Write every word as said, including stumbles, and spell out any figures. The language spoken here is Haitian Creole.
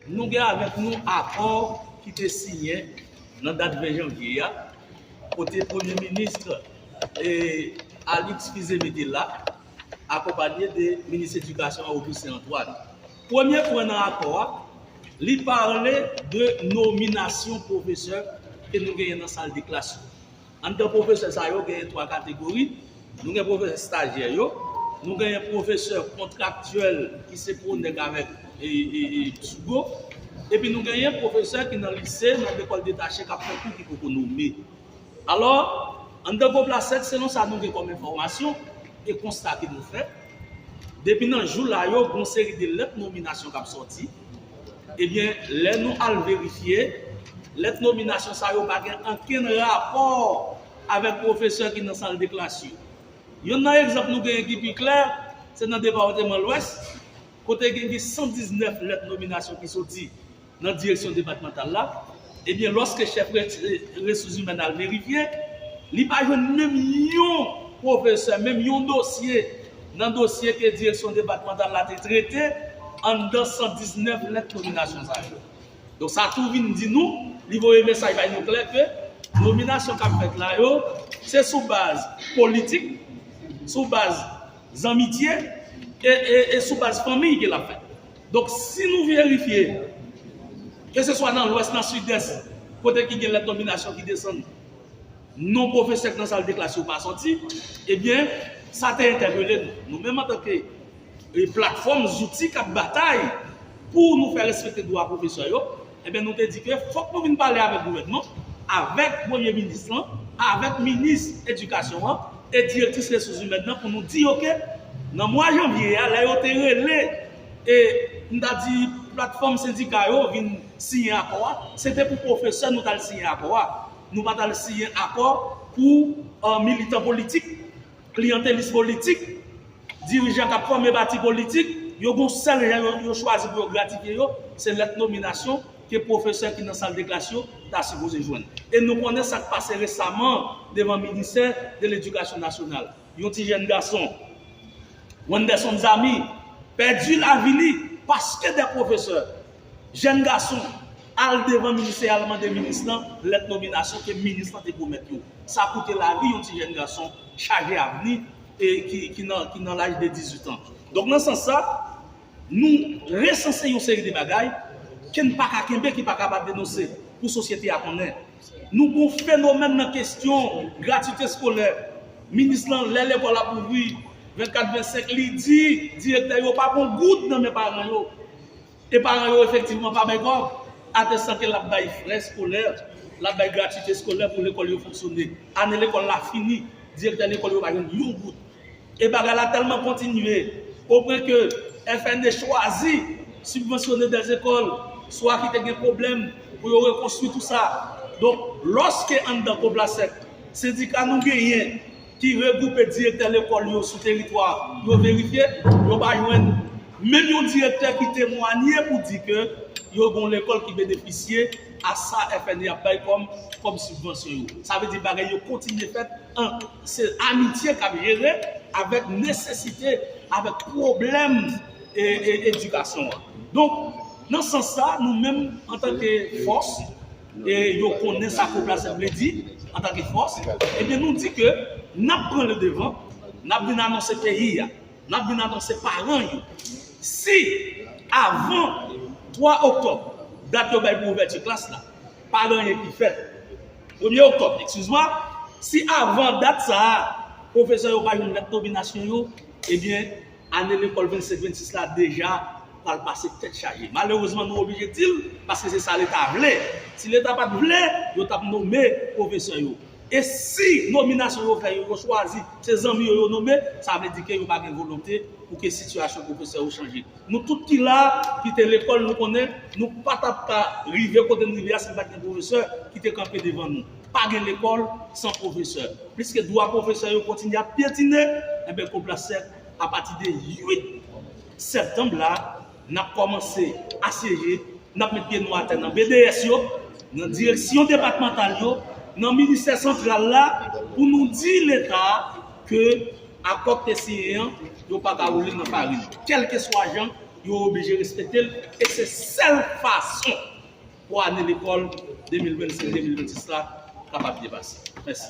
Nou gen avèk nou akò ki te siyen nan dat ven janvye a, kote Premye Minis, e, Alix Fils-Aimé te la, akonpanye de Minis Edikasyon an, Augustin Antoine. Premye pwen nan akò a, li pale de nominasyon pwofesè ke nou genyen nan sal de klas yo. Anndan pwofesè sa yo, genyen twa kategori. Nou gen pwofesè estajyè yo, nou genyen pwofesè kontraktyèl ki se pwonèg avèk e, e, e sougo, epi nou genyen pwofesè ki nan lise, nan lekòl detache k ap fè kou ki poko nome. Alò, anndan Koplasèk, selon sa nou gen kòm enfòmasyon e konsta ke nou fè, depi nan jou la yo, gon seri de lèt nominasyon k ap sòti. Ebyen, lè nou al verifye, lèt nominasyon sa yo pa gen ankenn rapò avèk pwofesè ki nan sal de klas yo. Youn nan egzanp nou genyen ki pi klè, se nan depatman Lwès, kote gen, gen san diznèf lèt nominasyon ki soti nan direksyon depatmantal la. Ebyen, lòske chèf re-, resous imèn al verifye, li pa jwenn menm yon pwofesè, menm yon dosye nan dosye ke direksyon depatmantal la te trete anndan san diznèf lèt nominasyon sa yo. Donk, sa tou vin di nou, li voye mesaj bay nou klè ke nominasyon k ap fèt la yo, se sou baz politik, sou baz zanmitye e, e, e sou baz fanmi ke l ap fèt. Donk, si nou verifye, keseswa nan Lwès, nan Sidès, kote ki gen lèt nominasyon ki desann, non pwofesè k nan sal de klas yo pa sòti, ebyen, sa te entèpele nou. Nou menm antanke, e, platfòm, zouti k ap batay pou nou fè respekte dwa pwofesè yo, ebyen, nou te di ke fòk nou vin pale avèk gouvènman, avèk Premye Minis lan, avèk Minis Edikasyon an e Direktris Resous Imèn nan pou nou di yo ke nan mwa janvye a, lè yo te rele, e, m ta di, platfòm sendika yo vin siyen akò a, se te pou pwofesè nou t al siyen akò a. Nou pa t al siyen akò pou, e, militan politik, kliyantelis politik, dirijan k ap fòme pati politik, yo gon sèl jan yo, yo chwazi pou yo gratifye yo, se lèt nominasyon ke pwofesè ki nan sal de klas yo ta sipoze jwenn. E nou konnen sa k pase resaman devan Ministè de Ledikasyon Nasyonal. Yon ti jèn gason, Wenderson Zamy, pèdi lavi li paske de pwofesè, jèn gason, al devan ministè, al mande minis lan lèt nominasyon ke minis lan te pwomèt yo. Sa koute lavi yon ti jèn gason chaje avni e ki, ki nan, ki nan laj de dizuit an. Donk, nan sans sa, nou resanse yon seri de bagay ke n pa ka kenbe, ki pa ka pa denonse pou sosyete a konnen. Nou gon fenomèn nan kesyon gratwite eskolè. Minis lan, lè lekòl ap ouvri vennkat, vennsenk, li di direktè yo pa pran goud nan men paran yo. E paran yo efektivman pa bay kòb, atestan ke l ap bay frè eskolè, l ap bay gratwite eskolè pou lekòl yo fonksyone. Ane lekòl la fini, direktè lekòl yo pa jwenn yon goud. E bagay la tèlman kontinye, o pwen ke F N E chwazi sibvansyone de zekòl, swa ki te gen pwoblèm pou yo rekonstwi tou sa. Donk, lòske anndan Koplasèk, sendika nou genyen ki regwoupe direktè lekòl yo sou teritwa, yo verifye, yo pa jwenn menm yon direktè ki temwanye pou di ke yo gon lekòl ki benefisye a sa F N E ap bay kòm, kòm sibvansyon yo. Sa vle di bagay yo kontinye fèt, an, se amitye k ap jere avèk nesesite, avèk pwoblèm e, e, edikasyon an. Donk, nan sans sa, nou menm, antanke fòs, e yo konnen sa Koplasèk vle di, antanke fòs, ebyen, nou di ke n ap pran le devan, n ap vin anonse peyi a, n ap vin anonse paran yo. Si avan twa oktòb, dat yo bay pou ouvèti klas la, pa gen anyen ki fèt. Premye oktòb, excuse-moi, si avan dat sa a, pwofesè yo pa jwenn lèt nominasyon yo, ebyen, ane lekòl vennsenk vennsis la deja pral pase tèt chaje. Malerezman, nou oblije di l, paske se sa Leta vle. Si Leta pa t vle, yo t ap nome pwofesè yo. E si nominasyon yo fè yo, yo chwazi, se zanmi yo yo nome, sa vle di ke yo pa gen volonte pou ke sitiyasyon pwofesè yo chanje. Nou tout ki la, ki te lekòl, nou konnen, nou pa t ap ka rive kote n rive a si n pa t gen pwofesè ki te kanpe devan nou. Pa gen lekòl san pwofesè. Pliske dwa pwofesè yo kontinye ap pyetine, enben, Koplasèk, apati de uit septanm la, n ap kòmanse asyeje, n ap met pye nou atè nan B D S yo, nan direksyon depatmantal yo, nan ministè santral la, pou nou di Leta ke akò k te siyen an, yo pa ka woule nan farin. Kèlkeswa jan yo oblije respekte l, e se sèl fason pou ane lekòl de mil vennsenk de mil vennsis la kapab byen pase. Mèsi.